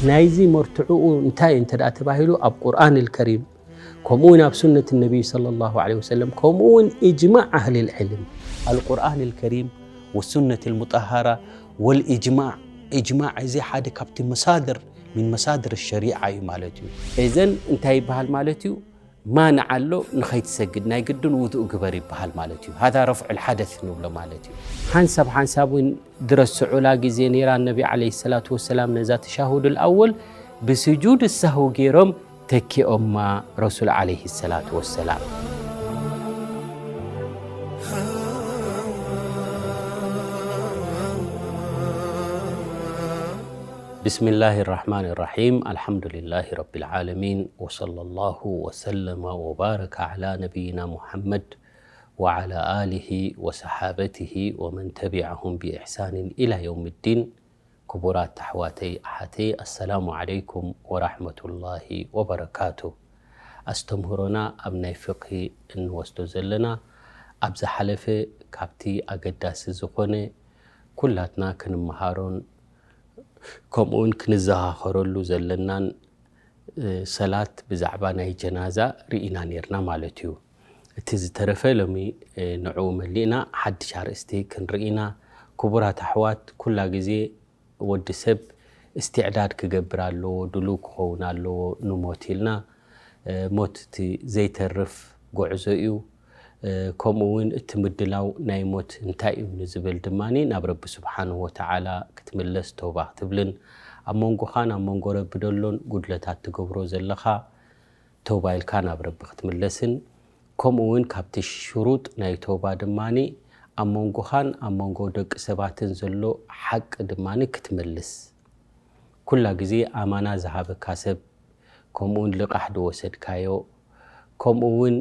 ናይዚ መርትዕኡ እንታይ እንተ ደኣ ተባሂሉ፣ ኣብ ቁርኣን ኣልከሪም፣ ከምኡ እውን ኣብ ሱነት ነቢይ ሰለላሁ ዐለይሂ ወሰለም፣ ከምኡ እውን ኢጅማዕ ኣህሊል ዕልም። ኣልቁርኣን ኣልከሪም ወሱነት ኣልሙጠሃራ ወልኢጅማዕ። ኢጅማዕ እዚ ሓደ ካብቲ መሳድር፣ ሚን መሳድር ሸሪዓ እዩ ማለት እዩ። እዘን እንታይ ይበሃል ማለት እዩ? ማንዓ ኣሎ፣ ንኸይትሰግድ ናይ ግድን ውዱእ ግበር ይበሃል ማለት እዩ። ሃዛ ረፍዑል ሓደስ ንብሎ ማለት እዩ። ሓንሳብ ሓንሳብ እውን ድረስዑላ ግዜ ነይራ፣ ነቢ ዓለይሂ ሰላቱ ወሰላም ነዛ ተሻሁዱል ኣወል ብስጁድ ሳህው ገይሮም ተኪኦማ ረሱል ዓለይሂ ሰላቱ ወሰላም። بسم الله الرحمن الرحيم. الحمد لله رب العالمين، وصلى الله وسلم وبارك على نبينا محمد وعلى آله وصحابته ومن تبعهم بإحسان إلى يوم الدين. ክቡራት ኣሕዋተይ ኣሓተይ፣ ኣሰላሙ ዓለይኩም ወራሕመቱላሂ ወበረካቱ። ኣስተምህሮና ኣብ ናይ ፍቅሂ እንወስዶ ዘለና፣ ኣብ ዝሓለፈ ካብቲ ኣገዳሲ ዝኾነ ኩላትና ክንመሃሮን ከምኡውን ክንዘኻኸረሉ ዘለናን፣ እ፣ ሰላት ብዛዕባ ናይ ጀናዛ ርኢና ኔርና ማለት እዩ። እቲ ዝተረፈ ሎሚ፣ እ፣ ንዕኡ መሊእና ሓድሽ ኣርእስቲ ክንርኢ ኢና። ክቡራት ኣሕዋት፣ ኩላ ግዜ ወዲ ሰብ እስትዕዳድ ክገብር ኣለዎ፣ ድሉው ክኸውን ኣለዎ ንሞት ኢልና። እ፣ ሞት እቲ ዘይተርፍ ጉዕዞ እዩ። እ፣ ከምኡ እውን እቲ ምድላው ናይ ሞት እንታይ እዩ ንዝብል ድማ ናብ ረቢ ስብሓንሁ ወተዓላ ክትምለስ ተውባ ክትብልን ኣብ መንጎኻን ኣብ መንጎ ረቢ ደሎን ጉድለታት ትገብሮ ዘለኻ ተውባ ኢልካ ናብ ረቢ ክትምለስን፣ ከምኡ እውን ካብቲ ሽሩጥ ናይ ተውባ ድማ ኣብ መንጎኻን ኣብ መንጎ ደቂ ሰባትን ዘሎ ሓቂ ድማ ክትምልስ። ኩላ ግዜ ኣማና ዝሃበካ ሰብ፣ ከምኡውን ልቓሕ ዝወሰድካዮ፣ ከምኡ እውን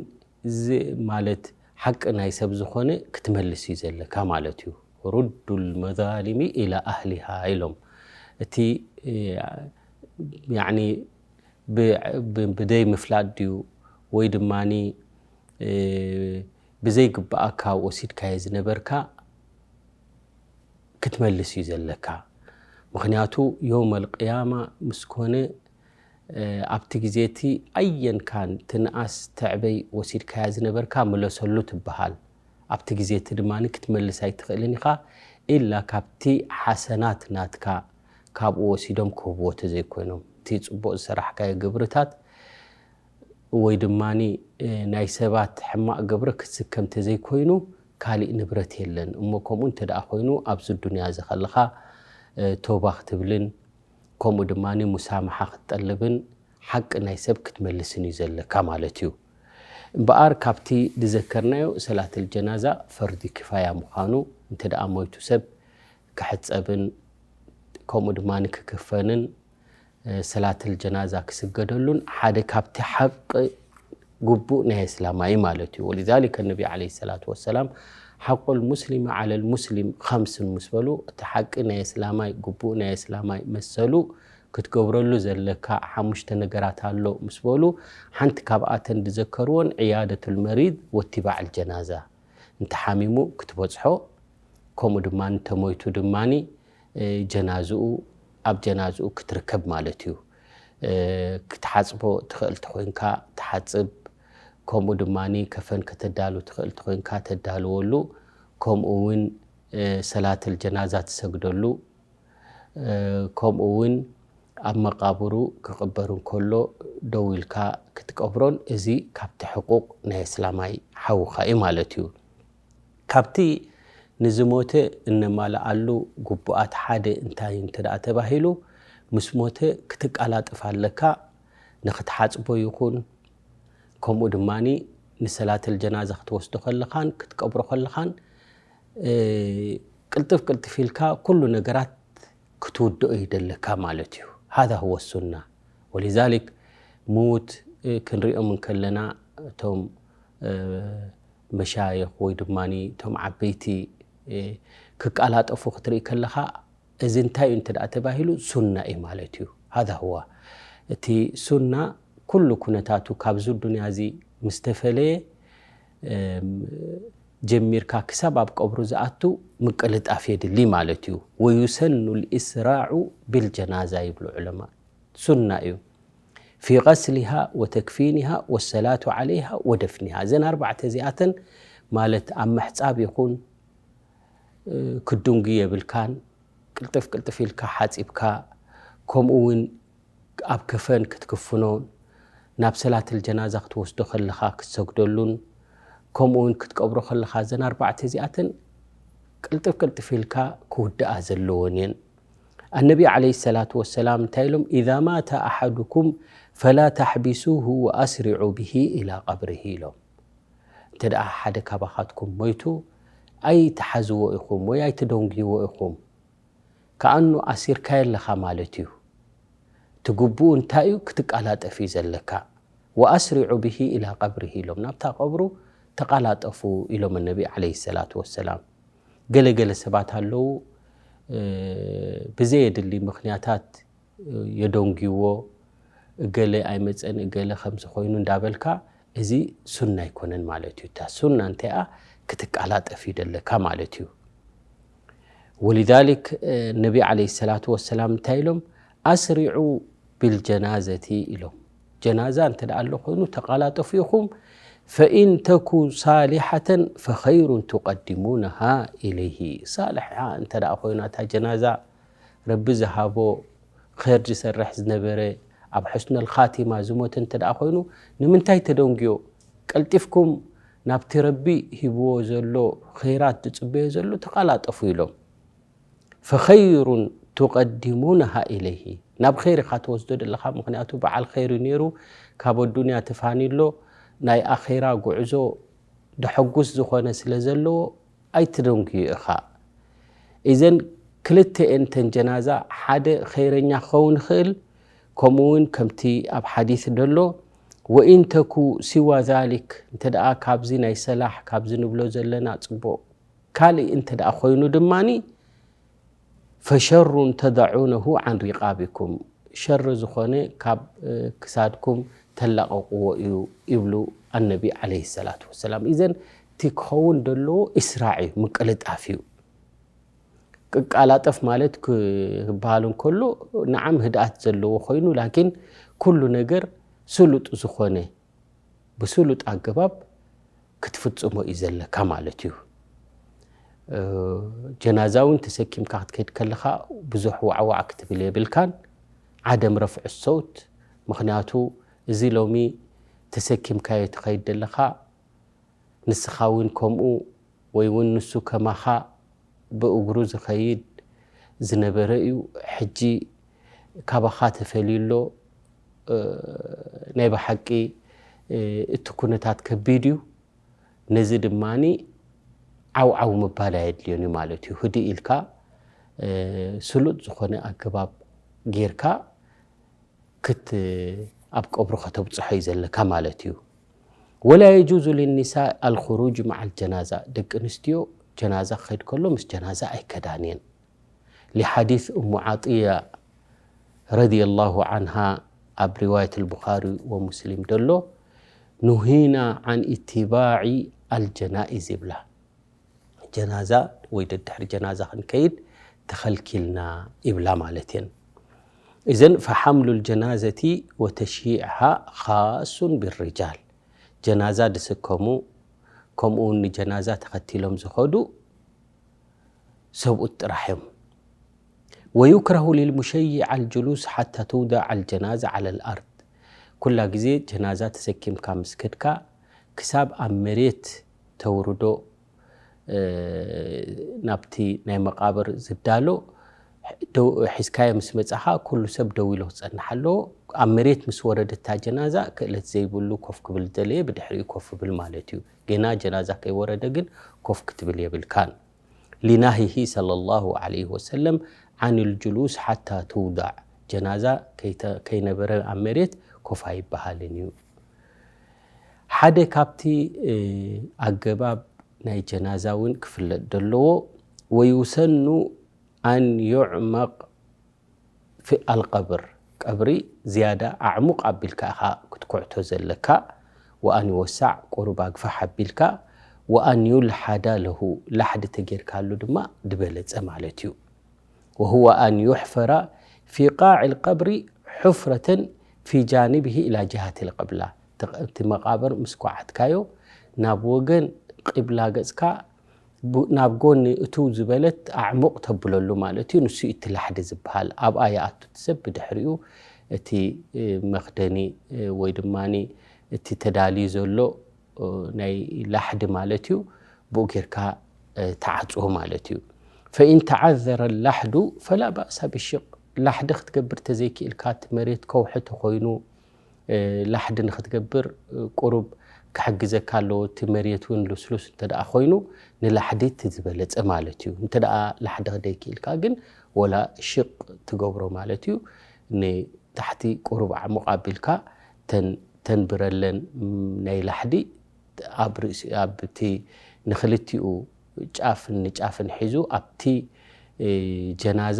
ዝ-፣ ማለት ሓቂ ናይ ሰብ ዝኾነ ክትመልስ እዩ ዘለካ ማለት እዩ። ሩዱል መዛሊሚ ኢላ ኣህሊሃ ኢሎም። እቲ፣ እ፣ ያዕኒ ብ-፣ ብ-፣ ብደይ ምፍላጥ ድዩ ወይ ድማኒ፣ እ፣ ብዘይ ግብኣካ ወሲድካዮ ዝነበርካ ክትመልስ እዩ ዘለካ። ምኽንያቱ ዮመል ቅያማ ምስ ኮነ፣ እ፣ ኣብቲ ግዜ እቲ ኣየን ካን ትንኣስ ትዕበይ ወሲድካያ ዝነበርካ ምለሰሉ ትበሃል። ኣብቲ ግዜ እቲ ድማ ክትመልስ ኣይትኽእልን ኢኻ፣ ኢላ ካብቲ ሓሰናት ናትካ ካብኡ ወሲዶም ክህብዎ ተዘይኮይኖም፣ እቲ ጽቡቕ ዝሰራሕካዮ ግብርታት ወይ ድማኒ፣ እ፣ ናይ ሰባት ሕማቕ ግብሪ ክትስከም ተዘይኮይኑ ካሊእ ንብረት የለን። እሞ ከምኡ እንተ ደኣ ኮይኑ ኣብዚ ዱንያ እዚ ከለኻ፣ እ፣ ተውባ ክትብልን ከምኡ ድማኒ ሙሳማሓ ክትጠልብን ሓቂ ናይ ሰብ ክትመልስን እዩ ዘለካ ማለት እዩ። እምበኣር ካብቲ ዝዘከርናዮ ሰላተል ጀናዛ ፈርዲ ኪፋያ ምዃኑ፣ እንተ ደኣ ሞይቱ ሰብ ክሕጸብን ከምኡ ድማኒ ክክፈንን፣ እ፣ ሰላተል ጀናዛ ክስገደሉን ሓደ ካብቲ ሓቂ ግቡእ ናይ እስላማይ ማለት እዩ። ወሊዛሊከ ነቢ ዓለይሂ ሰላቱ ወሰላም ሓቁል ሙስሊሚ ዓለል ሙስሊም ኸምስን ምስ በሉ፣ እቲ ሓቂ ናይ እስላማይ ግቡእ ናይ እስላማይ መሰሉ ክትገብረሉ ዘለካ ሓሙሽተ ነገራት ኣሎ ምስ በሉ፣ ሓንቲ ካብኣተን ዝዘከርዎን ዕያደቱል መሪድ ወቲባዕል ጀናዛ፣ እንተሓሚሙ ክትበጽሖ፣ ከምኡ ድማ እንተሞይቱ ድማኒ፣ እ፣ ጀናዝኡ፣ ኣብ ጀናዝኡ ክትርከብ ማለት እዩ። እ፣ ክትሓጽቦ ትኽእል ተኾይንካ ትሓጽብ፣ ከምኡ ድማኒ ከፈን ከተዳሉ ትኽእል ተኾይንካ ተዳልወሉ፣ ከምኡ እውን፣ እ፣ ሰላተል ጀናዛ ትሰግደሉ፣ እ፣ ከምኡ እውን ኣብ መቃብሩ ክቕበር እንከሎ ደው ኢልካ ክትቀብሮን፣ እዚ ካብቲ ሕቁቕ ናይ እስላማይ ሓውኻ እዩ ማለት እዩ። ካብቲ ንዝሞተ እነማልኣሉ ግቡኣት ሓደ እንታይ እዩ እንተ ደኣ ተባሂሉ፣ ምስ ሞተ ክትቀላጥፍ ኣለካ፣ ንኽትሓጽቦ ይኹን፣ ከምኡ ድማኒ ንሰላተል ጀናዛ ክትወስዶ ከለኻን ክትቀብሮ ከለኻን፣ እ፣ ቅልጥፍ ቅልጥፍ ኢልካ ኩሉ ነገራት ክትውድኦ ይደለካ ማለት እዩ። ሃዛ ሁወ ሱና። ወሊዛሊክ ምዉት፣ እ፣ ክንሪኦም እንከለና እቶም፣ እ፣ መሻይኽ ወይ ድማኒ እቶም ዓበይቲ፣ እ፣ ክቀላጠፉ ክትርኢ ከለኻ፣ እዚ እንታይ እዩ እንተ ደኣ ተባሂሉ ሱና እዩ ማለት እዩ። ሃዛ ሁዋ። እቲ ሱና ኩሉ ኩነታቱ ካብዚ ዱንያ እዚ ምስ ተፈለየ፣ እም፣ ጀሚርካ ክሳብ ኣብ ቀብሩ ዝኣቱ ምቅልጣፍ የድሊ ማለት እዩ። ወዩሰኑ ልእስራዑ ብልጀናዛ ይብሉ ዑለማ። ሱና እዩ። ፊ ቀስሊሃ ወተክፊኒሃ ወሰላቱ ዓለይሃ ወደፍኒሃ። እዘን ኣርባዕተ እዚኣተን ማለት ኣብ ምሕጻብ ይኹን ክዱንጊ የብልካን። ቅልጥፍ ቅልጥፍ ኢልካ ሓጺብካ፣ ከምኡ እውን ኣብ ከፈን ክትክፍኖን ናብ ሰላትል ጀናዛ ክትወስዶ ከለኻ ክትሰግደሉን ከምኡ እውን ክትቀብሮ ከለኻ እዘን ኣርባዕተ እዚኣተን ቅልጥፍ ቅልጥፍ ኢልካ ክውድኣ ዘለወን እየን። ኣነቢ ዓለይሂ ሰላቱ ወሰላም እንታይ ኢሎም? "ኢዛ ማተ ኣሓዱኩም ፈላ ተሕቢሱሁ ወኣስሪዑ ብሂ ኢላ ቀብርሂ" ኢሎም። እንተ ደኣ ሓደ ካባኻትኩም ሞይቱ ኣይትሓዝዎ ኢኹም ወይ ኣይትደንጉይዎ ኢኹም። ከኣኑ ኣሲርካዮ ኣለኻ ማለት እዩ። እቲ ግቡኡ እንታይ እዩ? ክትቀላጠፍ እዩ ዘለካ። "ወኣስሪዑ ብሂ ኢላ ቀብርሂ" ኢሎም፣ ናብታ ቀብሩ ተቐላጠፉ ኢሎም ነቢ ዓለይሂ ሰላቱ ወሰላም። ገለ ገለ ሰባት ኣለዉ፣ እ፣ ብዘየድሊ ምኽንያታት የደንጉይዎ፣ እገለ ኣይመጸን፣ እገለ ከምዚ ኮይኑ እንዳበልካ፣ እዚ ሱና ኣይኮነን ማለት እዩ። እታ ሱና እንተይኣ ክትቀላጠፍ እዩ ደለካ ማለት እዩ። ወሊዛሊክ፣ እ፣ ነቢ ዓለይሂ ሰላቱ ወሰላም እንታይ ኢሎም? "ኣስሪዑ ቢልጀናዘቲ" ኢሎም። ጀናዛ እንተ ደኣ ኣሎ ኮይኑ ተቐላጠፉ ኢኹም። "ፈኢን ተኩ ሳሊሓተን ፈኸይሩን ቱቀዲሙነሃ ኢለይሂ።" ሳልሕ እንተ ደኣ ኮይና እታ ጀናዛ፣ ረቢ ዝሃቦ ኸይር ዝሰርሕ ዝነበረ፣ ኣብ ሕስነል ኻቲማ ዝሞተ እንተ ደኣ ኮይኑ፣ ንምንታይ ተደንጉዮ? ቀልጢፍኩም ናብቲ ረቢ ሂብዎ ዘሎ ኸይራት ዝጽበዮ ዘሎ ተቐላጠፉ ኢሎም። "ፈኸይሩን ቱቀዲሙነሃ ኢለይሂ።" ናብ ኸይር ኢኻ ትወስዶ ዘለኻ፣ ምኽንያቱ በዓል ኸይር እዩ ነይሩ፣ ካብ ኣዱንያ ተፋንዩ ኣሎ፣ ናይ ኣኼራ ጉዕዞ ደሐጉስ ዝኾነ ስለ ዘለዎ ኣይትደንጉዩ ኢኻ። ኢዘን ክልተኤን ተን ጀናዛ፣ ሓደ ኸይረኛ ክኸውን ይኽእል፣ ከምኡ እውን ከምቲ ኣብ ሓዲስ ደሎ፣ "ወኢን ተኩ ሲዋ ዛሊክ"፣ እንተ ደኣ ካብዚ ናይ ሰላሕ፣ ካብዚ ንብሎ ዘለና ጽቡቕ ካልእ እንተ ደኣ ኮይኑ ድማኒ፣ "ፈሸሩን ተደዑነሁ ዓን ሪቃቢኩም"፣ ሸር ዝኾነ ካብ፣ እ፣ ክሳድኩም ተላቕቕዎ እዩ ይብሉ ኣነቢ ዓለይሂ ሰላቱ ወሰላም። ኢዘን እቲ ክኸውን ዘለዎ ኢስራዕ እዩ፣ ምቅልጣፍ እዩ። ቅቃላጠፍ ማለት ክበሃል እንከሎ፣ ንዓም ህድኣት ዘለዎ ኮይኑ፣ ላኪን ኩሉ ነገር ስሉጥ ዝኾነ፣ ብስሉጥ ኣገባብ ክትፍጽሞ እዩ ዘለካ ማለት እዩ። እ፣ ጀናዛ እውን ተሰኪምካ ክትከይድ ከለኻ ብዙሕ ዋዕዋዕ ክትብል የብልካን። ዓደም ረፍዕ ሰውት፣ ምኽንያቱ እዚ ሎሚ ተሰኪምካዮ ትኸይድ ዘለኻ፣ ንስኻ እውን ከምኡ ወይ እውን ንሱ ከማኻ ብእግሩ ዝኸይድ ዝነበረ እዩ። ሕጂ ካባኻ ተፈልዩ ኣሎ። እ፣ ናይ ብሓቂ፣ እ፣ እቲ ኩነታት ከቢድ እዩ። ነዚ ድማኒ ዓው ዓው ምባል ኣየድልዮን እዩ ማለት እዩ። ህድእ ኢልካ፣ እ፣ ስሉጥ ዝኾነ ኣገባብ ጌርካ ክት-፣ ኣብ ቀብሩ ከተብጽሖ እዩ ዘለካ ማለት እዩ። "ወላ የጁዙ ሊኒሳእ ኣልኹሩጅ መዓል ጀናዛ"፣ ደቂ ኣንስትዮ ጀናዛ ክኸይድ ከሎ ምስ ጀናዛ ኣይከዳን እየን። ሊሓዲስ እሙ ዓጥያ ረዲየላሁ ዓንሃ ኣብ ሪዋየት ኣልቡኻሪ ወሙስሊም ደሎ፣ "ኑሂና ዓን ኢትባዒ ኣልጀናኢዝ" ይብላ። ጀናዛ ወይ ደድሕሪ ጀናዛ ክንከይድ ተኸልኪልና ይብላ ማለት እየን። እዘን ፈሓምሉ ልጀናዘቲ ወተሽይዕሃ ኻሱን ብርጃል፣ ጀናዛ ድስከሙ ከምኡ እውን ንጀናዛ ተኸቲሎም ዝኸዱ ሰብኡት ጥራሕ እዮም። ወዩክረሁ ሊልሙሸይዕ ኣልጅሉስ ሓታ ትውዳዕ ኣልጀናዛ ዓለ ልኣርድ፣ ኩላ ግዜ ጀናዛ ተሰኪምካ ምስ ከድካ ክሳብ ኣብ መሬት ተውርዶ፣ እ፣ ናብቲ ናይ መቓብር ዝዳሎ ደው-፣ ሒዝካዮ ምስ መጻኻ ኩሉ ሰብ ደው ኢሉ ክጸንሕ ኣለዎ። ኣብ መሬት ምስ ወረደታ ጀናዛ ክእለት ዘይብሉ ኮፍ ክብል ዝደለየ ብድሕሪኡ ኮፍ ብል ማለት እዩ። ገና ጀናዛ ከይወረደ ግን ኮፍ ክትብል የብልካን። ሊናሂሂ ሰለላሁ ዓለይሂ ወሰለም ዓን ልጅሉስ ሓታ ትውዳዕ፣ ጀናዛ ከይተ-፣ ከይነበረ ኣብ መሬት ኮፍ ኣይበሃልን እዩ። ሓደ ካብቲ፣ እ፣ ኣገባብ ናይ ጀናዛ እውን ክፍለጥ ዘለዎ፣ ወዩሰኑ ኣን ዩዕመቕ ፊ ኣልቀብር፣ ቀብሪ ዝያዳ ኣዕሙቕ ኣቢልካ ኢኻ ክትኩዕቶ ዘለካ፣ ወኣን ይወሳዕ፣ ቁሩብ ኣግፋሕ ኣቢልካ፣ وأن يلحد له ላሕዲ ተጌርካሉ ድማ ዝበለጸ ማለት እዩ። وهو أن يحفر في قاع القبر حفرة في جانبه إلى جهة القبلة። እቲ መቓብር ምስ ኳዓትካዮ ናብ ወገን ቂብላ ገጽካ ናብ ጎኒ እትው ዝበለት ኣዕሙቕ ተብለሉ ማለት እዩ። ንሱ እቲ ላሕዲ ዝበሃል ኣብኣ ይኣቱ እቲ ሰብ። ብድሕሪኡ እቲ መኽደኒ ወይ ድማ እቲ ተዳልዩ ዘሎ ናይ ላሕዲ ማለት እዩ። ብኡ ጌርካ ተዓፅዎ ማለት እዩ። فإن تعذر اللحد فلا بأس بالشق። ላሕዲ ክትገብር ተዘይክእልካ እቲ መሬት ከውሒ ተኮይኑ ላሕዲ ንክትገብር ቁሩብ ክሕግዘካ ኣለዎ። እቲ መሬት እውን ልስሉስ እንተ ደኣ ኮይኑ ንላሕዲ እቲ ዝበለጸ ማለት እዩ። እንተ ደኣ ላሕዲ ክደይክእልካ ግን ወላ ሽቕ ትገብሮ ማለት እዩ። ንታሕቲ ቁሩብ ዓሙቕ ኣቢልካ ተንብረለን ናይ ላሕዲ ኣብ ርእሲ ኣብቲ ንክልቲኡ ጫፍን ንጫፍን ሒዙ ኣብቲ ጀናዛ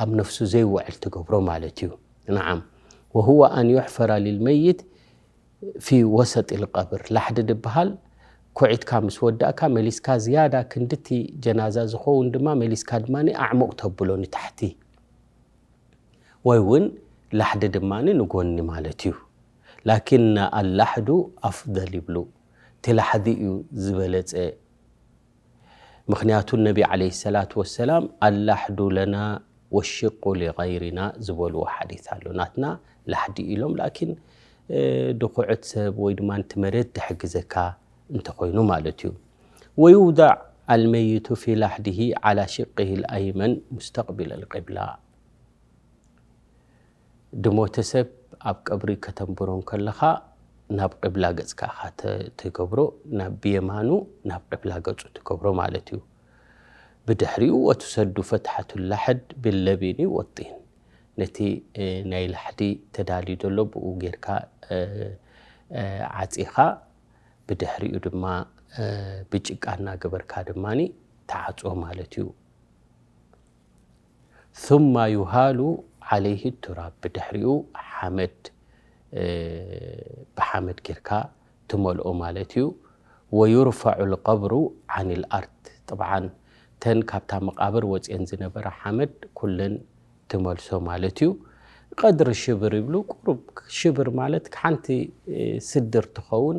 ኣብ ነፍሱ ዘይውዕል ትገብሮ ማለት እዩ። نعم وهو أن يحفر للميت في وسط القبر ላሕዲ ድበሃል ኩዒትካ ምስ ወዳእካ መሊስካ ዝያዳ ክንድቲ ጀናዛ ዝኸውን ድማ መሊስካ ድማ ኣዕሙቕ ተብሎ ንታሕቲ ወይ እውን ላሕዲ ድማ ንጎኒ ማለት እዩ። لكن اللحد أفضل ይብሉ። እቲ ላሕዲ እዩ ዝበለጸ። ምክንያቱ ነቢ عليه الصلاة والسلام اللحد لنا والشق لغيرنا ዝበልዎ ሓዲት ኣሎ። ናትና ላሕዲ ኢሎም ላኪን ድኩዕት ሰብ ወይ ድማ ነቲ መሬት ድሕግዘካ እንተኮይኑ ማለት እዩ። ويوضع الميت في لحده على شقه الأيمن مستقبل القبلة ድሞተ ሰብ ኣብ ቀብሪ ከተንብሮ እንከለኻ ናብ ቅብላ ገጽካ ኢኻ ትገብሮ። ናብ ብየማኑ ናብ ቅብላ ገጹ ትገብሮ ማለት እዩ። ብድሕሪኡ وتسد فتحة اللحد باللبن والطين ነቲ ናይ ላሕዲ ተዳልዩ ዘሎ ብኡ ጌርካ ዓጺኻ ብድሕሪኡ ድማ ብጭቃ እናገበርካ ድማ ተዓጽዎ ማለት እዩ። ثم يهال عليه التراب ብድሕሪኡ ሓመድ ብሓመድ ጌርካ ትመልኦ ማለት እዩ። ويرفع القبر عن الأرض طبعا ተን ካብታ መቃብር ወፅየን ዝነበረ ሓመድ ኩለን ትመልሶ ማለት እዩ። ቀድሪ ሽብር ይብሉ ቁሩብ ሽብር ማለት ሓንቲ ስድር ትኸውን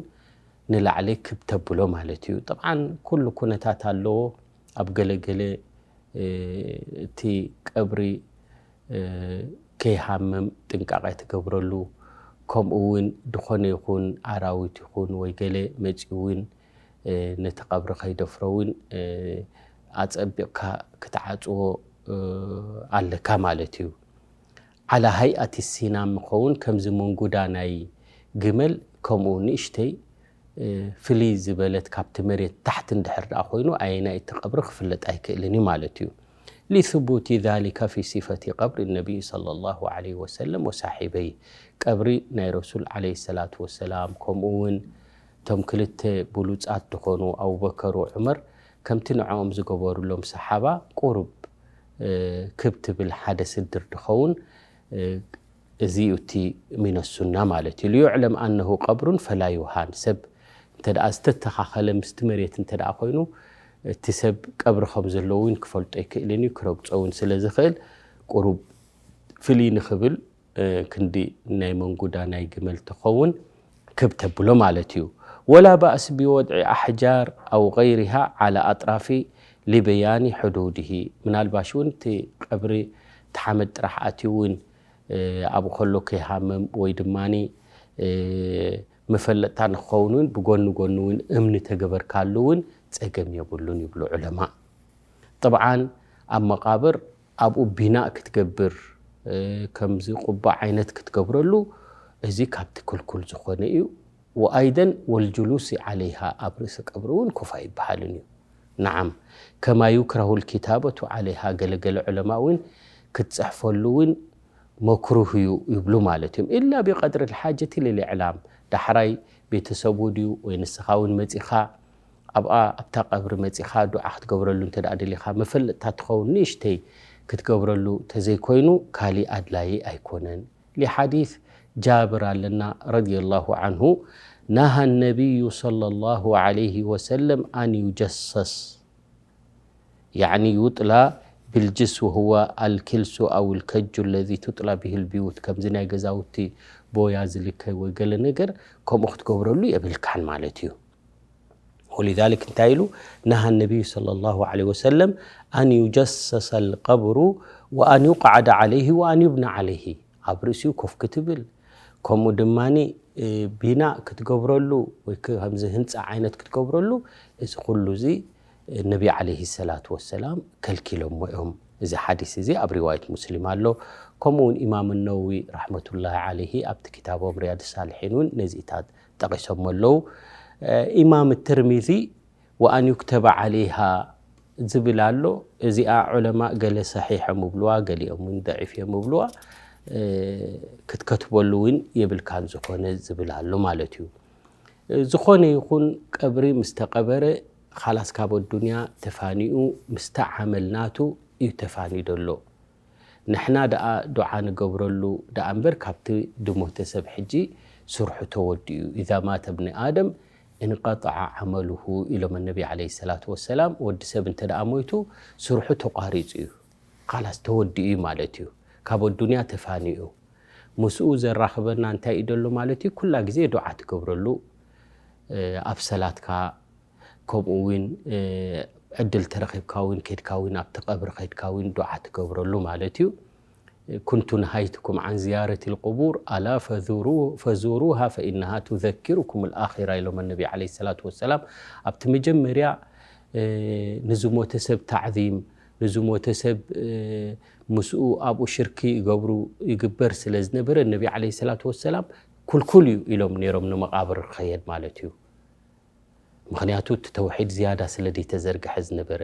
ንላዕሊ ክብ ተብሎ ማለት እዩ። طبعا ኩሉ ኩነታት ኣለዎ። ኣብ ገለገለ እቲ ቀብሪ ከይሃምም ጥንቃቐ ትገብረሉ ከምኡ እውን ዝኾነ ይኹን ኣራዊት ይኹን ወይ ገለ መፂኡ እውን ነቲ ቀብሪ ከይደፍሮ እውን ኣፀቢቕካ ክትዓፅዎ ኣለካ ማለት እዩ። على هيئة السنام ምኸውን ከምዚ መንጉዳ ናይ ግመል ከምኡ ንእሽተይ ፍልይ ዝበለት ካብቲ መሬት ታሕቲ እንድሕር ደኣ ኮይኑ ኣየናይ እቲ ቀብሪ ክፍለጥ ኣይክእልን እዩ ማለት እዩ። لثبوت ذلك في صفة قبر النبي صلى الله عليه وسلم وصاحبيه ቀብሪ ናይ ረሱል عليه الصلاة والسلام ከምኡ እውን እቶም ክልተ ብሉጻት ዝኾኑ ኣቡበከር ወዑመር ከምቲ ንዕኦም ዝገበሩሎም ሰሓባ ቁሩብ ክብ ትብል ሓደ ስድር ድኸውን እዚ እዩ እቲ من السنة ማለት እዩ። ليعلم أنه قبر فلا يهان ሰብ እንተ ደኣ ዝተተኻኸለ ምስቲ መሬት እንተ ደኣ ኮይኑ እቲ ሰብ ቀብሪ ከም ዘለዎ እውን ክፈልጦ ኣይክእልን እዩ ክረግጾ እውን ስለ ዝኽእል ቁሩብ ፍልይ ንኽብል ክንዲ ናይ መንጉዳ ናይ ግመል ትኸውን ክብ ተብሎ ማለት እዩ። ولا بأس بوضع أحجار أو غيرها على أطراف لبيان حدوده ምናልባሽ እውን እቲ ቀብሪ እቲ ሓመድ ጥራሕ ኣትዩ እውን ኣብኡ ከሎ ከይሃምም ወይ ድማ መፈለጥታ ንክኸውን እውን ብጎኒ ጎኒ እውን እምኒ ተገበርካሉ እውን ጸገም የብሉን ይብሉ ዑለማ። طبعا ኣብ መቃብር ኣብኡ ቢናእ ክትገብር ከምዚ ቁባ ዓይነት ክትገብረሉ እዚ ካብቲ ክልኩል ዝኾነ እዩ። وأيضا والجلوس عليها ኣብ ርእሲ ቀብሪ እውን ኩፍ ኣይበሃልን እዩ። نعم كما يكره الكتابة عليها ገለገለ ዑለማ እውን ክትፅሕፈሉ እውን መክሩህ እዩ ይብሉ ማለት እዮም። إلا بقدر الحاجة للإعلام ዳሕራይ ቤተሰቡ ድዩ ወይ ንስኻ እውን መፂኻ ኣብኣ ኣብታ ቀብሪ መፂኻ ዱዓ ክትገብረሉ እንተ ደኣ ደሊኻ መፈለጥታ ትኸውን ንእሽተይ ክትገብረሉ ተዘይኮይኑ ካሊእ ኣድላዪ ኣይኮነን። لحديث جابر ኣለና رضي الله عنه نهى النبي صلى الله عليه وسلم أن يجصص، يعني يطلى بالجص، وهو الكلس أو الكج الذي تطلى به البيوت، ከምዚ ናይ ገዛውቲ ቦያ ዝልከ ወይ ገለ ነገር ከምኡ ክትገብረሉ የብልካን ማለት እዩ። ولذلك እንታይ ኢሉ؟ نهى النبي صلى الله عليه وسلم أن يجصص القبر وأن يقعد عليه وأن يبنى عليه، ኣብ ርእሲኡ ኮፍ ክትብል፣ ከምኡ ድማ እ፣ ቢናእ ክትገብረሉ ወይ ከ-፣ ከምዚ ህንፃ ዓይነት ክትገብረሉ፣ እዚ ኩሉ እዚ ነቢ ዓለይሂ ሰላቱ ወሰላም ከልኪሎሞ እዮም። እዚ ሓዲስ እዚ ኣብ ሪዋየት ሙስሊም ኣሎ። ከምኡ እውን ኢማም ነወዊ ረሕመቱላሂ ዓለይሂ ኣብቲ ክታቦም ሪያድ ሳልሒን እውን ነዚታት ጠቒሶሞ ኣለዉ። እ፣ ኢማም ትርሚዚ وأن يكتب عليها ዝብል ኣሎ። እዚኣ ዑለማ ገለ ሰሒሕ እዮም ይብልዋ፣ ገሊኦም እውን ደዒፍ እዮም ይብልዋ። እ፣ ክትከትበሉ እውን የብልካን ዝኾነ ዝብል ኣሎ ማለት እዩ። እ፣ ዝኾነ ይኹን ቀብሪ ምስ ተቐበረ፣ ኻላስ ካብ ኣዱንያ ተፋኒኡ፣ ምስቲ ዓመል ናቱ እዩ ተፋንዩ ዘሎ። ንሕና ደኣ ዱዓ ንገብረሉ ደኣ እምበር፣ ካብቲ ድሞተ ሰብ ሕጂ ስርሑ ተወዲኡ። إذا مات ابن آدم انقطع عمله ኢሎም ነቢ ዓለይሂ ሰላቱ ወሰላም። ወዲ ሰብ እንተ ደኣ ሞይቱ፣ ስርሑ ተቋሪጹ እዩ። ኻላስ ተወዲኡ እዩ ማለት እዩ። ካብ ኣዱንያ ተፋኒኡ። ምስኡ ዘራኽበና እንታይ እዩ ዘሎ ማለት እዩ? ኩላ ግዜ ዱዓ ትገብረሉ፣ እ፣ ኣብ ሰላትካ፣ ከምኡ እውን፣ እ፣ ዕድል ተረኺብካ እውን፣ ኬድካ እውን፣ ኣብቲ ቀብሪ ኸድካ እውን ዱዓ ትገብረሉ ማለት እዩ። كنت نهيتكم عن زيارة القبور، ألا فزورو-، فزوروها فإنها تذكركم الآخرة ኢሎም ነቢ ዓለይሂ ሰላቱ ወሰላም። ኣብቲ መጀመርያ፣ እ፣ ንዝሞተ ሰብ ታዕዚም፣ ንዝሞተ ሰብ፣ እ፣ ምስኡ ኣብኡ ሽርኪ ይገብሩ፣ ይግበር ስለ ዝነበረ፣ ነቢ ዓለይሂ ሰላቱ ወሰላም ኩልኩል እዩ ኢሎም ነይሮም ንመቓብር ክኸየድ ማለት እዩ። ምኽንያቱ እቲ ተውሒድ ዝያዳ ስለ ዘይተዘርግሐ ዝነበረ።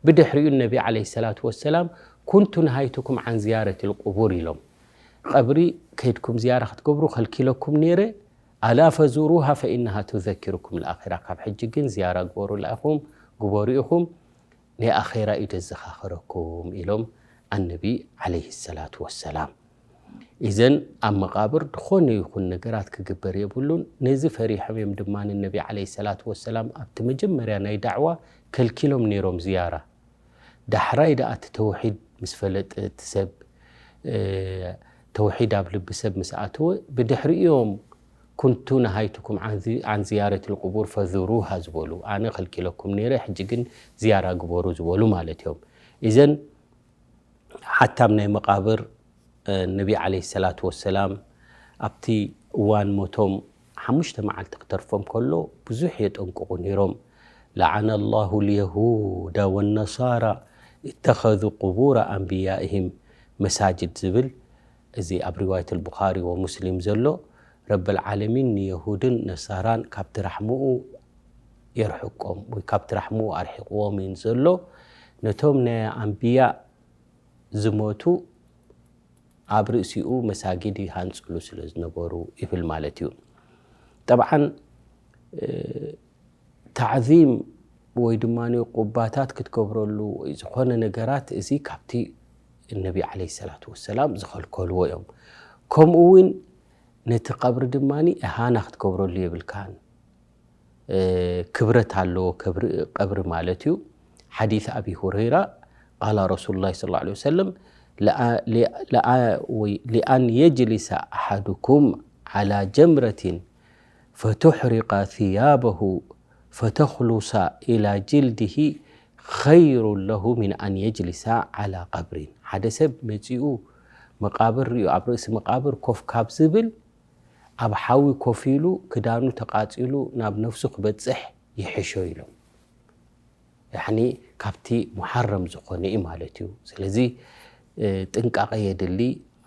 ብድሕሪኡ ነቢ ዓለይሂ ሰላቱ ወሰላም كنت نهيتكم عن زيارة القبور ኢሎም። ቀብሪ ከይድኩም ዝያራ ክትገብሩ ከልኪለኩም ነይረ። ألا فزوروها فإنها تذكركم الآخرة። ካብ ሕጂ ግን ዝያራ ግበሩ ኢኹም፣ ግበሩ ኢኹም፣ ናይ ኣኼራ እዩ ዘዘኻኽረኩም ኢሎም ኣነቢ ዓለይሂ ሰላቱ ወሰላም። ኢዘን ኣብ መቓብር ዝኾነ ይኹን ነገራት ክግበር የብሉን። ነዚ ፈሪሖም እዮም ድማ ነቢ ዓለይሂ ሰላቱ ወሰላም ኣብቲ መጀመርያ ናይ ዳዕዋ ከልኪሎም ነይሮም ዝያራ። ዳሕራይ ደኣ እቲ ተውሒድ ምስ ፈለጠ እቲ ሰብ፣ እ፣ ተውሒድ ኣብ ልቢ ሰብ ምስ ኣተወ፣ ብድሕሪኡ እዮም كنت نهيتكم عن زي-، عن زيارة القبور فزوروها ዝበሉ። ኣነ ከልኪለኩም ነይረ፣ ሕጂ ግን ዝያራ ግበሩ ዝበሉ ማለት እዮም። ኢዘን ሓታ ኣብ ናይ መቓብር፣ እ፣ ነቢ ዓለይሂ ሰላቱ ወሰላም ኣብቲ እዋን ሞቶም ሓሙሽተ መዓልቲ ክተርፎም ከሎ ብዙሕ የጠንቅቑ ነይሮም። لعن الله اليهود والنصارى اتخذوا قبور أنبيائهم مساجد ዝብል፣ እዚ ኣብ ሪዋየት ኣልቡኻሪ ወሙስሊም ዘሎ፣ ረብል ዓለሚን ንየሁድን ነሳራን ካብቲ ራሕምኡ የርሕቆም ወይ ካብቲ ራሕምኡ ኣርሒቕዎም እዩ ዘሎ። ነቶም ናይ ኣንብያ ዝሞቱ ኣብ ርእሲኡ መሳጊድ ይሃንጽሉ ስለ ዝነበሩ ይብል ማለት እዩ። ጠብዓን፣ እ፣ ታዕዚም ወይ ድማ ቁባታት ክትገብረሉ ወይ ዝኾነ ነገራት፣ እዚ ካብቲ ነቢ ዓለይሂ ሰላቱ ወሰላም ዝኸልከልዎ እዮም። ከምኡ እውን ነቲ ቀብሪ ድማ እሃና ክትገብረሉ የብልካን። እ፣ ክብረት ኣለዎ፣ ከብሪ-፣ ቀብሪ ማለት እዩ። ሓዲስ ኣቢ ሁረይራ፣ ቃለ ረሱሉላሂ ሰለላሁ ዐለይሂ ወሰለም፣ ለኣ-፣ ለ-፣ ለኣ-፣ ወይ፣ لأن يجلس أحدكم على جمرة فتحرق ثيابه فتخلص إلى جلده خير له من أن يجلس على قبر። ሓደ ሰብ መጺኡ መቃብር ሪኡ፣ ኣብ ርእሲ መቃብር ኮፍ ካብ ዝብል፣ ኣብ ሓዊ ኮፍ ኢሉ ክዳኑ ተቃጺሉ ናብ ነፍሱ ክበጽሕ ይሕሾ ኢሎም። ያዕኒ ካብቲ ሙሓረም ዝኾነ እዩ ማለት እዩ። ስለዚ፣ እ፣ ጥንቃቐ የድሊ።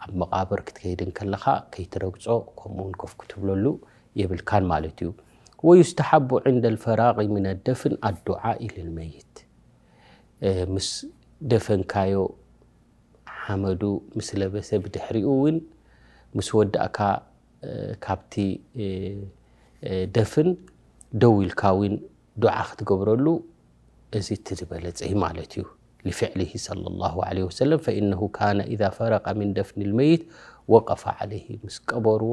ኣብ መቃብር ክትከይድ እንከለኻ ከይትረግጾ፣ ከምኡውን ኮፍ ክትብለሉ የብልካን ማለት እዩ። ويستحب عند الفراغ من الدفن الدعاء للميت። እ፣ ምስ ደፈንካዮ፣ ሓመዱ ምስ ለበሰ፣ ብድሕሪኡ እውን ምስ ወዳእካ፣ እ፣ ካብቲ፣ እ፣ እ፣ ደፍን ደው ኢልካ እውን ዱዓ ክትገብረሉ፣ እዚ እቲ ዝበለጸ እዩ ማለት እዩ። لفعله صلى الله عليه وسلم، فإنه كان إذا فرغ من دفن الميت وقف عليه። ምስ ቀበርዎ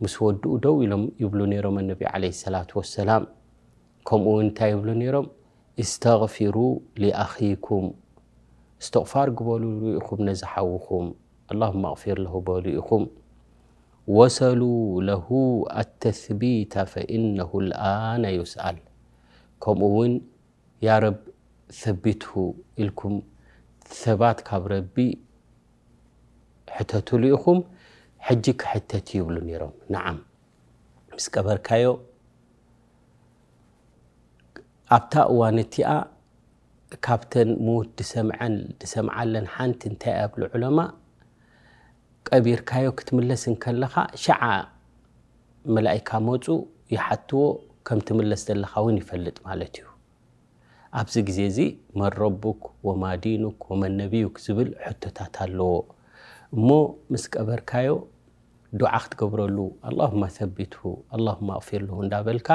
ምስ ወድኡ ደው ኢሎም ይብሉ ነይሮም ነቢ ዓለይሂ ሰላቱ ወሰላም። ከምኡ እውን እንታይ ይብሉ ነይሮም? "እስተግፊሩ ሊኣኺኩም፣ እስትቕፋር ግበሩሉ ኢኹም ነዚ ሓውኹም፣ ኣላሁመ ኣግፊር ለሁ በሉ ኢኹም። ወሰሉ ለሁ ኣተስቢተ ፈኢነሁ ልኣነ ዩስኣል። ከምኡ እውን ያ ረብ ሰቢትሁ ኢልኩም ሰባት ካብ ረቢ ሕተቱሉ ኢኹም፣ ሕጂ ክሕተት እዩ" ይብሉ ነይሮም። ነዓም፣ ምስ ቀበርካዮ ኣብታ እዋን እቲኣ ካብተን ምዉት ዝሰምዐን ዝሰምዓለን ሓንቲ እንታይ እያ ይብሉ ዑለማ፣ ቀቢርካዮ ክትምለስ እንከለኻ ሽዓ መላኢካ መፁ ይሓትዎ፣ ከም ትምለስ ዘለኻ እውን ይፈልጥ ማለት እዩ። ኣብዚ ግዜ እዚ መን ረቡክ ወማ ዲኑክ ወመን ነቢዩክ ዝብል ሕቶታት ኣለዎ። እሞ ምስ ቀበርካዮ ዱዓ ክትገብረሉ ኣላሁማ ሰቢትሁ ኣላሁማ ኣግፊር ለሁ እንዳበልካ፣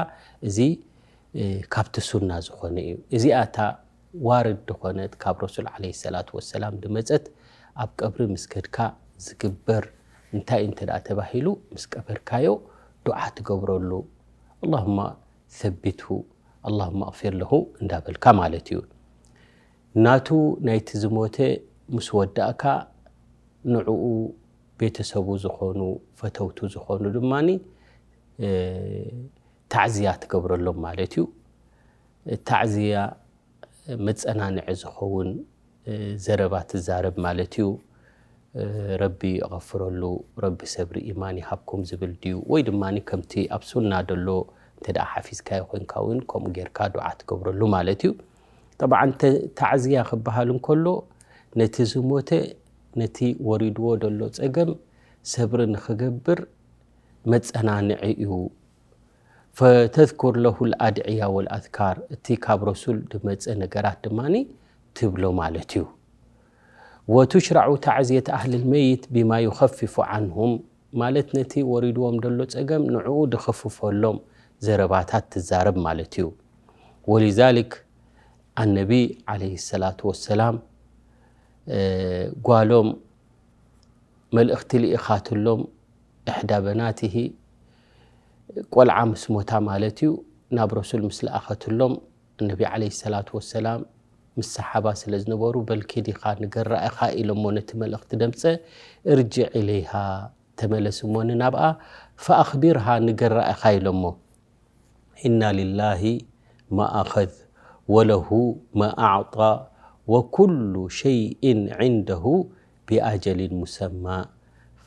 እዚ እ፣ ካብቲ ሱና ዝኾነ እዩ። እዚኣ እታ ዋርድ ዝኾነት ካብ ረሱል ዓለይሂ ሰላቱ ወሰላም ዝመጸት፣ ኣብ ቀብሪ ምስ ከድካ ዝግበር እንታይ እዩ እንተ ደኣ ተባሂሉ፣ ምስ ቀበርካዮ ዱዓ ትገብረሉ፣ ኣላሁማ ሰቢትሁ ኣላሁማ ኣግፊር ለሁ እንዳበልካ ማለት እዩ። ናቱ ናይቲ ዝሞተ ምስ ወዳእካ ንዕኡ ቤተሰቡ ዝኾኑ ፈተውቱ ዝኾኑ ድማኒ እ፣ ታዕዝያ ትገብረሎም ማለት እዩ። ታዕዝያ መጸናንዒ ዝኸውን እ፣ ዘረባ ትዛረብ ማለት እዩ። እ፣ ረቢ ይቐፍረሉ፣ ረቢ ሰብሪ ኢማን ይሃብኩም ዝብል ድዩ? ወይ ድማ ከምቲ ኣብ ሱና ደሎ እንተ ደኣ ሓፊዝካዮ ኮይንካ እውን ከምኡ ጌርካ ዱዓ ትገብረሉ ማለት እዩ። ጠብዓን ተ-፣ ታዕዝያ ክበሃል እንከሎ ነቲ ዝሞተ ነቲ ወሪድዎ ደሎ ጸገም ሰብሪ ንኽገብር መጸናንዒ እዩ። ፈተዝኩር ለሁ ልኣድዕያ ወልኣዝካር፣ እቲ ካብ ረሱል ዝመጸ ነገራት ድማ ትብሎ ማለት እዩ። ወቱሽራዑ ታዕዝየት ኣህሊ ልመይት ቢማ ዩኸፍፉ ዓንሁም፣ ማለት ነቲ ወሪድዎም ደሎ ጸገም ንዕኡ ድኽፍፈሎም ዘረባታት ትዛረብ ማለት እዩ። ወሊዛሊክ ኣነቢ ዓለይሂ ሰላቱ ወሰላም እ፣ ጓሎም መልእኽቲ ልኢኻትሎም፣ እሕዳ በናትሂ፣ ቆልዓ ምስ ሞታ ማለት እዩ፣ ናብ ረሱል ምስ ለኣኸትሎም፣ ነቢ ዓለይሂ ሰላቱ ወሰላም ምስ ሰሓባ ስለ ዝነበሩ፣ በል ኪድ ኢኻ ንገራ ኢኻ ኢሎሞ ነቲ መልእኽቲ ደምጸ፣ እርጅዕ ኢለይሃ፣ ተመለስ እሞ ንናብኣ፣ ፈኣኽቢርሃ ንገራ ኢኻ ኢሎሞ። ኢና ሊላሂ ማ ኣኸዝ ወለሁ ማ ኣዕጣ ወኩሉ ሸይእን ዒንደሁ ቢኣጀሊን ሙሰማ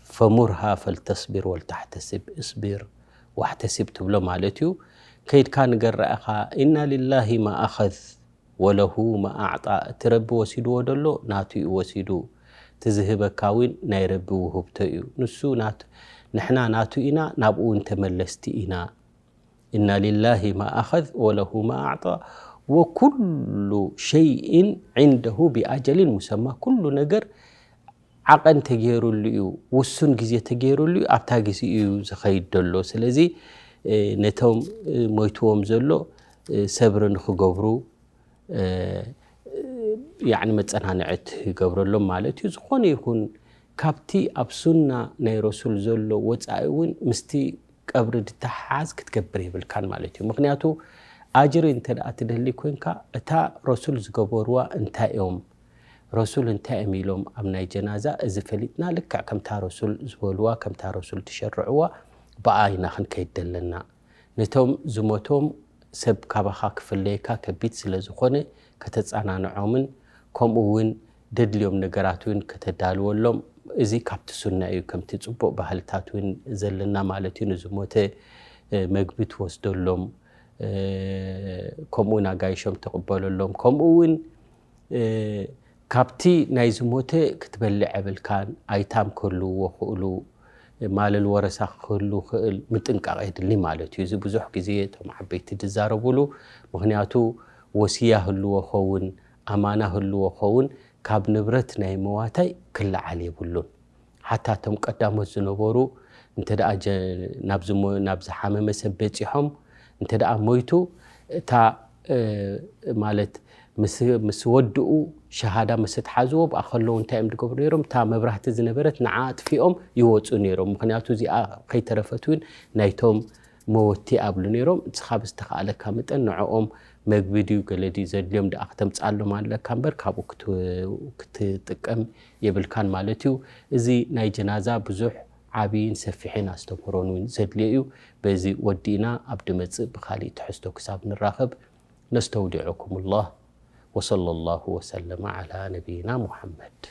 ፈሙርሃ ፈልተስቢር ወልተሕተስብ፣ እስቢር ዋሕተሲብ ትብሎ ማለት እዩ። ከይድካ ንገራ ኢኻ፣ ኢና ሊላሂ ማ ኣኸዝ ወለሁ ማ ኣዕጣ፣ እቲ ረቢ ወሲድዎ ደሎ ናቱ እዩ ወሲዱ፣ እቲ ዝህበካ እውን ናይ ረቢ ውህብቶ እዩ። ንሱ ናት-፣ ንሕና ናቱ ኢና፣ ናብኡ እውን ተመለስቲ ኢና። ኢና ሊላሂ ማ ኣኸዝ ወለሁ ማ ኣዕጣ ወኩሉ ሸይእን ዒንደሁ ቢኣጀሊን ሙሰማ፣ ኩሉ ነገር ዓቐን ተገይሩሉ እዩ፣ ውሱን ግዜ ተገይሩሉ እዩ፣ ኣብታ ግዜ እዩ ዝኸይድ ዘሎ። ስለዚ እ፣ ነቶም እ፣ ሞይትዎም ዘሎ እ፣ ሰብሪ ንኽገብሩ እ፣ ያዕኒ መጸናንዒ ትገብረሎም ማለት እዩ። ዝኾነ ይኹን ካብቲ ኣብ ሱና ናይ ረሱል ዘሎ ወጻኢ እውን ምስቲ ቀብሪ ድተሓሓዝ ክትገብር የብልካን ማለት እዩ። ምኽንያቱ ኣጅሪ እንተ ደኣ ትደሊ ኮንካ እታ ረሱል ዝገበርዋ እንታይ እዮም፣ ረሱል እንታይ እዮም ኢሎም ኣብ ናይ ጀናዛ፣ እዚ ፈሊጥና ልክዕ ከምታ ረሱል ዝበልዋ፣ ከምታ ረሱል ትሸርዕዋ ብኣ ኢና ክንከይድ ዘለና። ነቶም ዝሞቶም ሰብ ካባኻ ክፍለየካ ከቢድ ስለ ዝኾነ ከተጸናንዖምን ከምኡ እውን ደድልዮም ነገራት እውን ከተዳልወሎም፣ እዚ ካብቲ ሱና እዩ። ከምቲ ጽቡቕ ባህልታት እውን ዘለና ማለት እዩ። ንዝሞተ እ፣ መግቢ ትወስደሎም፣ እ፣ ከምኡ እውን ኣጋይሾም ትቕበለሎም። ከምኡ እውን እ፣ ካብቲ ናይ ዝሞተ ክትበልዕ የብልካን። ኣይታም ክህልውዎ ክእሉ፣ ማለል ወረሳ ክህሉ ክእል ምጥንቃቕ የድሊ ማለት እዩ። እዚ ብዙሕ ግዜ እቶም ዓበይቲ ዝዛረቡሉ፣ ምኽንያቱ ወስያ ህልዎ ኸውን፣ ኣማና ህልዎ ኸውን፣ ካብ ንብረት ናይ መዋታይ ክለዓል የብሉን። ሓታ እቶም ቀዳሞት ዝነበሩ እንተ ደኣ ጀ-፣ ናብ ዝሞ-፣ ናብ ዝሓመመ ሰብ በጺሖም እንተ ደኣ ሞይቱ፣ እታ እ፣ ማለት ምስ ምስ ወድኡ ሸሃዳ ምስ ተሓዝዎ ብኣ ከለዉ እንታይ እዮም ዝገብሩ ነይሮም? እታ መብራህቲ ዝነበረት ንዓ ኣጥፊኦም ይወፁ ነይሮም። ምኽንያቱ እዚኣ ከይተረፈት እውን ናይቶም መወቲ ኣብሉ ነይሮም። ንስኻ ብዝተኻእለካ መጠን ንዕኦም መግቢ ድዩ ገለ ድዩ ዘድልዮም ደኣ ከተምፅኣሎም ኣለካ እምበር ካብኡ ክት- ክትጥቀም የብልካን ማለት እዩ። እዚ ናይ ጀናዛ ብዙሕ ዓብይን ሰፊሕን ኣስተምህሮን እውን ዘድልዮ እዩ። በዚ ወዲእና ኣብ ድመፅእ ብካሊእ ትሕዝቶ ክሳብ ንራኸብ ነስተውዲዑኩም ላህ። ወሰለ ላሁ ወሰለመ ዓላ ነቢይና ሙሐመድ።